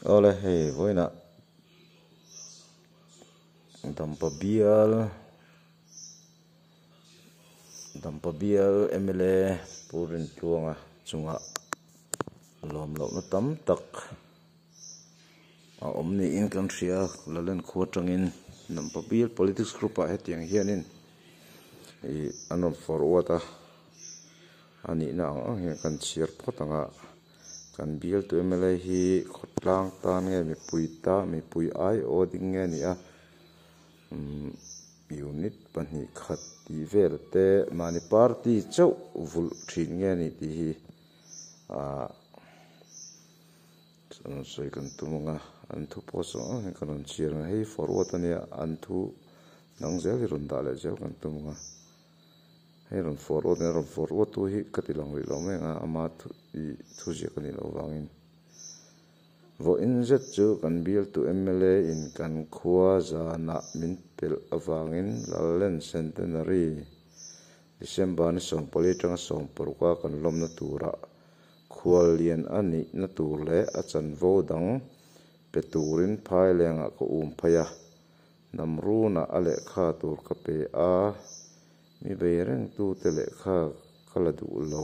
Awle hei vawiinah Dampa bial Dampa bial mla Pu Rintluanga chungah lawm lohna tam tak a awm niin kan hria Lalen khua atangin Dampa bial politics group ah hetiang hianin ih an rawn forward a a nihna ang ang hian kan chhiar phawt ang a. Kan bialtu mla hi khawtlang tan nge mipui ta mipui aiawh ding nge a ni a umm unit pahnih khat tih vel te mahni party chauh vulh thin nge a ni tih hi ahh sawi kan tum ang a an thu pawh sawi ang hian ka rawn chhiar ang a hei forward a nia an thu dang zel hi rawn dah leh zel kan tum ang a. Hei rawn forward a rawn forward tu hi ka ti lang rih lo mai ang a ama thu ih thu ziak a nih loh vangin vawiin zet chu kan bialtu mla in kan khua zanah min pelh avangin Lallen Centenary December ni 14 atanga 16 a kan lawmna turah khuallian a nihna tur leh a chanvo dang pe turin phailengah ka um phei a. Namrunah a lehkha tur ka pe a, mi bei rengtute lehkha ka la duh lo.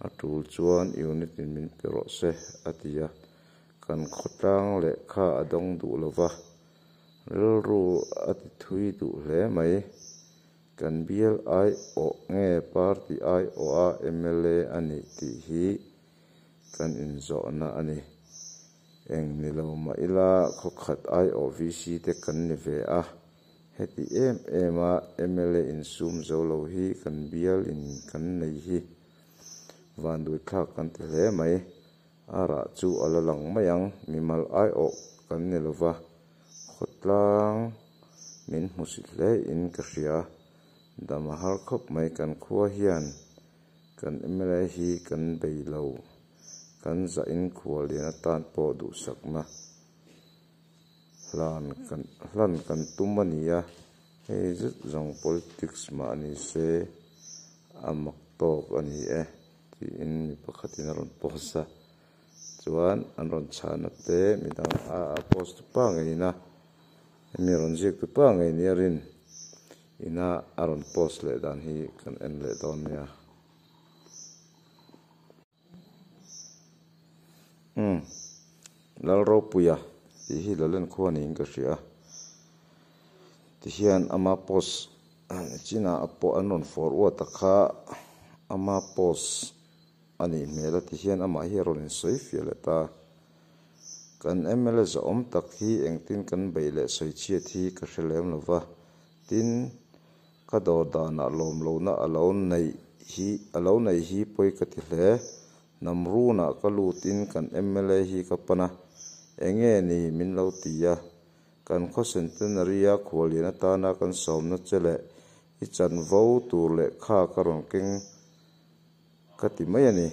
A tul chuan unit in min pe rawh se, a ti a. Kan khawtlang lehkha a dawng duh lo va, rilru a ti thui duh hle mai. Kan bial aiawh nge party aiawha mla a nih tih hi kan inzawhna a ni. Eng ni lo mah ila khawkhat aiawh VC te kan ni ve a, heti em em a mla insum zo lo hi kan bial in kan nei hi vanduithlak kan ti hle mai. A rah chu a la lang mai ang, mimal aiawh kan ni lo va, khawtlang min hmusit hle in ka hria. Dam a har khawp mai kan khua hian kan mla hi kan bei lo. Kan zah inkhual lian atan pawh duhsakna hlan kan hlan kan tum a ni a, hei zet zawng politics mah ni se a mak tawk a ni e tiin mi pakhatin a rawn post a, chuan an rawn chhahna te midang a post tu pa ngeiin a hemi rawn ziak tu pa ngei nia rin ina a rawn post leh dan hi kan en leh dawn nia. Umm Lalropuia tih hi Lalenkhua niin ka hria a tihian ama post chinah a pawh an rawn forward a kha ama post a nih hmel a tihian amah hi a rawn insawi fiah leh ta kan mla zahawm tak hi engtin kan beih leh sawi chhiat hi ka hre lem lo va tin Ka dawr danah lawmlohna a lo neih hi a lo nei hi pawi ka ti hle. Namrunah ka lutin kan mla hi ka pan a, enge ni min lo ti a. Kan khaw centenary-a khuallian atana kan sawmna che leh i chanvo tur lehkha ka rawn keng ka ti mai a ni.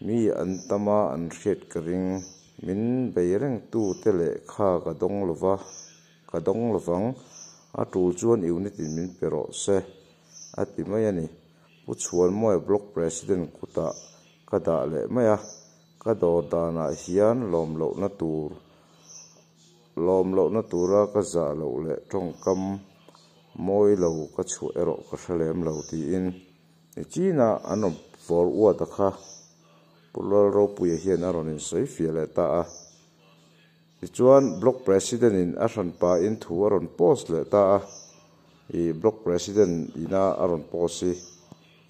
Mi an tam a an hriat ka ring. Min bei rengtute lehkha ka dawng lova, ka dawng lovang. A tul chuan unit in min pe rawh se, a ti mai a ni. Pu Chhuanmawia Block President kutah ka dah leh mai a. Ka dawr danah hian lawm lohna tur, lawm lohna tura ka zah loh leh tawngkam mawi lo ka chhuah erawh ka hre lem lo tiin. Nichina an rawn fawr uat a kha Pu Lalropuia hian a rawn insawi fiah leh ta a. Tichuan Block President in a hran pahin thu a rawn post leh ta a. Ih Block President ina a rawn post hi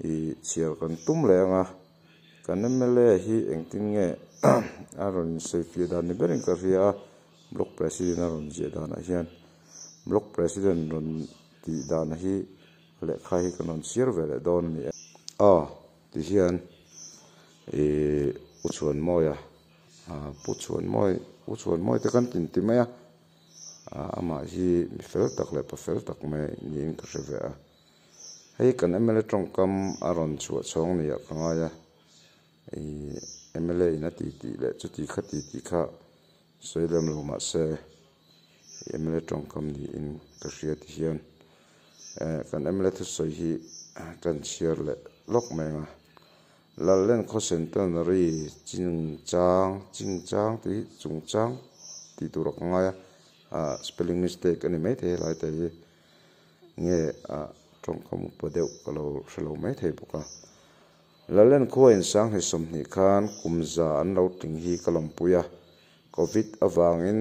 ih chhiar kan tum leh ang a. Kan mla hi engtin nge a rawn insawi fiah dan ni berin ka hria a, Block President a rawn ziah danah hian Block President rawn tih dan hi Lehkha hi kan rawn chhiar ve leh dawn a ni e. Aw ti hian ih U Chhuanmawia ah Pu Chhuanmawi U Chhuanmawi te kan tin ti mai a ah amah hi mi fel tak leh pa fel tak mai niin ka hre ve a. Hei kan mla tawngkam a rawn chhuah chhawng ni ah ka ngai a ih mla in a ti tih leh chuti kha ti tih kha sawi lem lo mahse. Mla tawngkam niin ka hria ti hian eh kan mla thusawi hi kan chhiar leh lawk mai ang a. Lallen khaw centenary chingchang chingchang tih hi chungchang tih turah ka ngai a ah spelling mistake a ni maithei helai te hi nge ah tawngkam upa deuh ka lo hre lo maithei bawk a. Lallen khua in sanghnih 20 khan kum za an lo tling hi ka lawmpui a, Covid avangin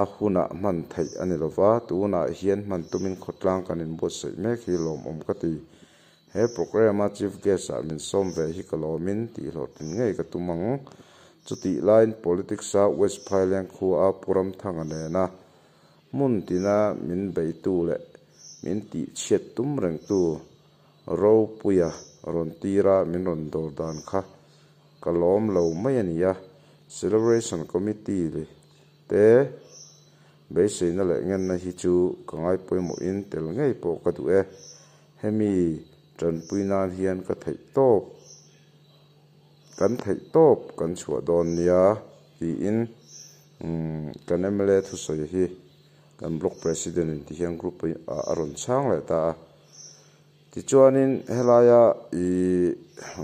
a hunah hman theih a ni lova, tunah hian hman tumin khawtlang kan inbuatsaih mek hi lawmawm ka ti. He programme-a Chief Guest-ah min sawm ve hi ka lawmin tih hlawhtlin ngei ka tum ang. Chutih laiin Politics-a West Phaileng khua-a Pu Ramthanga nena hmun tina min beitu leh min tihchhiat tum rengtu Ropuia rawn tira min rawn dawr dan kha ka lawm lo mai a ni a, Celebration Committee te beiseina leh ngenna hi chu ka ngai pawimawhin tel ngei pawh ka duh e. Hemi tanpui nan hian ka theih tawp kan theih tawp kan chhuah dawn nia tiin kan mla thusawi hi kan block president in ti hian group ah a rawn chhang leh ta a. Tichuanin helaia ih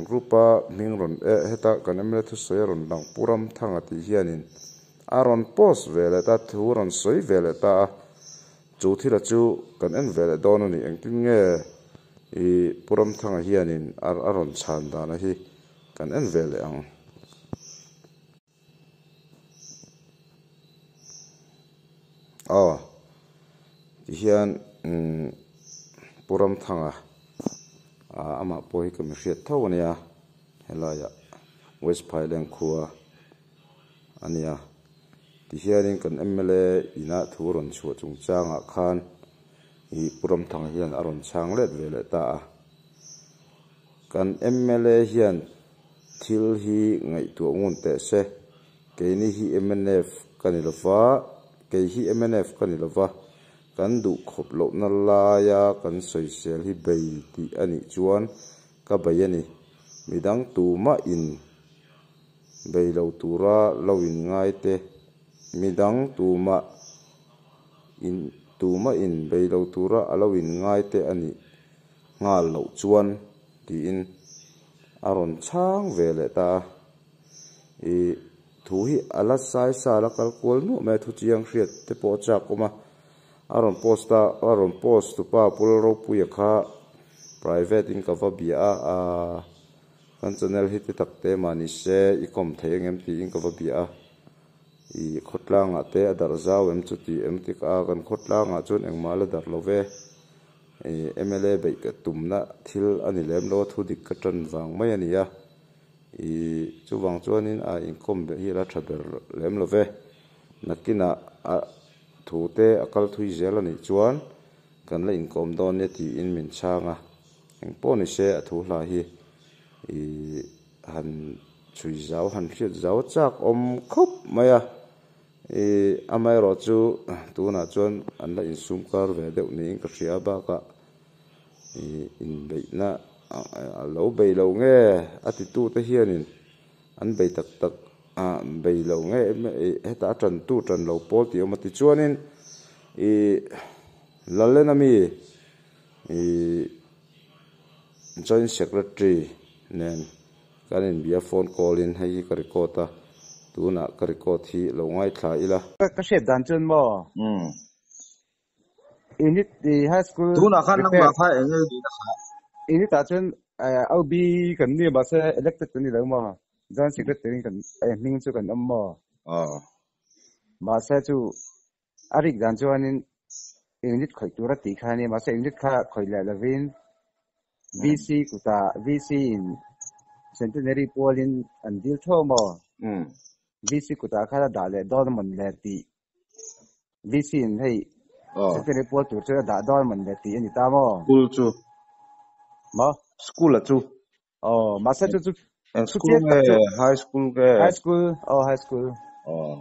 group a hming rawn eh heta kan mla thusawi a rawn lang Pu Ramthanga tih hianin a rawn post ve leh ta thu a rawn sawi ve leh ta a. Chu thila chu kan en ve leh dawn a ni. Engtin nge ih Pu Ramthanga hianin a rawn chhan dana hi kan en ve leh ang. Aw tihian umm Pu Ramthanga ah amah pawh hi ka mi hriat tho a nia helaiah West Phaileng khua a nia tihianin kan mla inah thu rawn chhuah chungchangah khan ih Pu Ramthanga hian a rawn chhang let ve leh ta a kan mla hian. Thil hi ngaihtuah ngun teh se, keini hi mnf ka ni lova, kei hi mnf ka ni lova, kan duh khawp lohna laia kan sawisel hi bei tih a nih chuan ka bei a ni. Midang tumah in bei lo tura lo in ngai te, midang tumah in tumah in bei lo tura a lo in ngai te a nih nghal loh chuan tiin a rawn chhang ve leh ta a. Ih thu hi a la sai sa a la kal kual nuah mai a, thu chiang hriat te pawh a chak awm a. A rawn post a, a rawn post tupa Pu Lalropuia kha private in ka va bia a, aaa kan channel hi ti tak te mah ni se i kawm thei ang em tiin ka va bia a. Ih khawtlangah te a darh zau em chuti em ti ka a, kan khawtlangah chuan engmah a la darh lo ve. Mla beih ka tumna thil a ni lem lo a, thu dik ka tan vang mai a ni a. Ih chuvang chuanin a inkawm ber hi a la tha ber lem lo ve. Nakinah a thu te a kal thui zel a nih chuan kan la inkawm dawn nia tiin min chhang a. Engpawh ni se a thu hla hi ih han chhui zau han hriat zau chak awm khawp mai a. Ih, amaherawh chu tunah chuan an la insum kar ve deuh niin ka hria a, bakah ih inbeihna a lo bei lo nge a titute hianin an bei tak tak ah bei lo nge hetah a tantu tan lo pawl tih a awm a, tichuanin ih Lalena mi ih Joint Secretary nen Kan inbia phone call in hei hi ka record a, tunah ka record hi lo ngaithla ila. Ka hriat dan chuan maw? Umm. Unit i high school Tunah khan repair. nangmah kha eng nge nih na kha? Unit ah chuan OB kan ni mahse elected kan ni lo maw? Joint secretary kan hming chu kan awm maw? Aw. Mahse chu a rik dan chuanin unit khawih tur a tih kha a ni mahse unit kha khawih leh lovin VC kutah VC in Centenary pualin an dil tho maw? VC kutah khan a dah leh dawn amawn le tih VC in hei Centenary pual tur chu a dah dawn amawn le tih a ni ta maw? School chu? Maw? School a chu? Aw, mahse chu chu Eng chu school chiah tak nge? chu High school nge? High school, aw high school. Aw.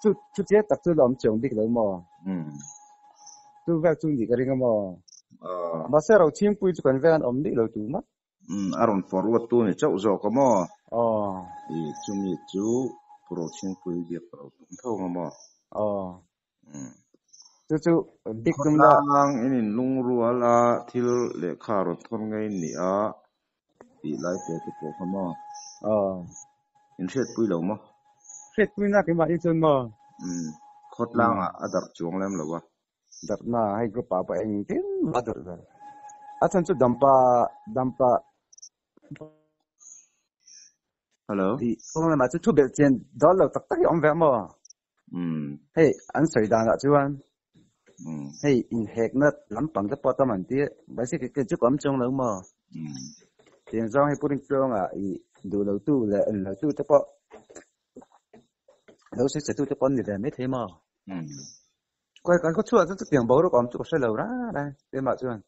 Chu chu chiah tak chu la awm chiang bik lo maw? Um. Chu vel chu nih ka ring a maw? Aw. Mahse Rochhingpui chu kan vel an awm nih lo tu mah. Um, a rawn forward tu ni chauh zawk a maw? Aw. I chumi chu Pu Rochhingpui biak ka lo tum tho ang a maw? Aw. Um. Chu chu bik tum la. Khawtlang in inlungrual a thil lehkha rawn thawn ngei ni a. Tih lai te te pawh kha maw? Aw. In hriatpui lo maw? Hriatpui na keimah hi chuan maw? Umm. Khawtlangah a darh chuang lem lo a. Darh na hei group ah pawh engtin mah a darh lo. A chhan chu dampa dampa Hello. Tih kawng lamah chu thu belh chian dawn lo tak tak hi a awm ve a maw? Umm. Hei an sawi danah chuan Umm. hei inhekna lampang te pawh tam an ti a, mahse kei kei chu ka awm chuang lo maw? Umm. Tiang zawng hei Pu Rinchunga i duh lo tu leh en lo tu te pawh lo sawi chhe tu te pawh an ni ve maithei maw? Umm. Khawi kan khaw chhuah chuan chutiang boruak awm chu ka hre lo rang rang keimah chuan.